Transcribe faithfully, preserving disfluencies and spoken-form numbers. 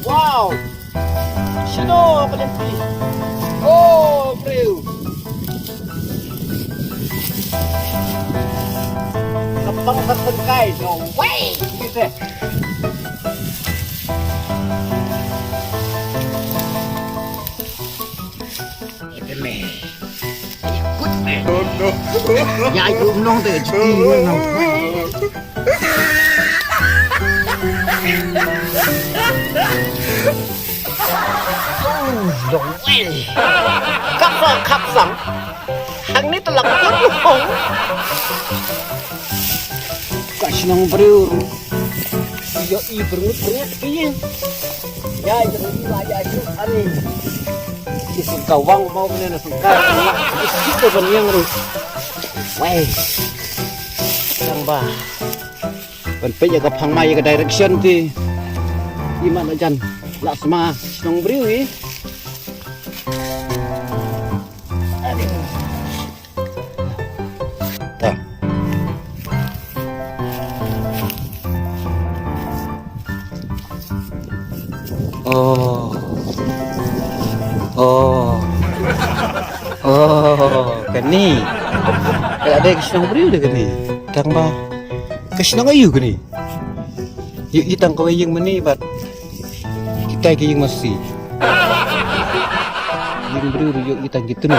Wow! Shano ka lynti? Oh, briew! Ka pang ka tyngkai, no way! Kita. Ïa kum nong te jiti nong. Oh, long way. Kap sang, kap sang. Hangne te la kut long. Ka shnong briew. Ïohi berngut berngut ki ïing. Ïa, ïa, ïa, ïa, ïa, ani. Ki sngewbha wang mau mane na sngewbha. Ki sngewbha ban ïeng ruh. Wei. Tang ba. Ban peit ïa ka phang mai ïa ka direction te. Iman la jan. La sma shnong briew i. Ani. Ta. Oh. Oh. Oh, kane. Ka dei ka shnong briew de kane. Tang ba. Ka shnong aïu kane? Ïohi tang kawei ïing mane bad kita ki ïing masi. Ïing briew ruh ïohi tang ki tnum.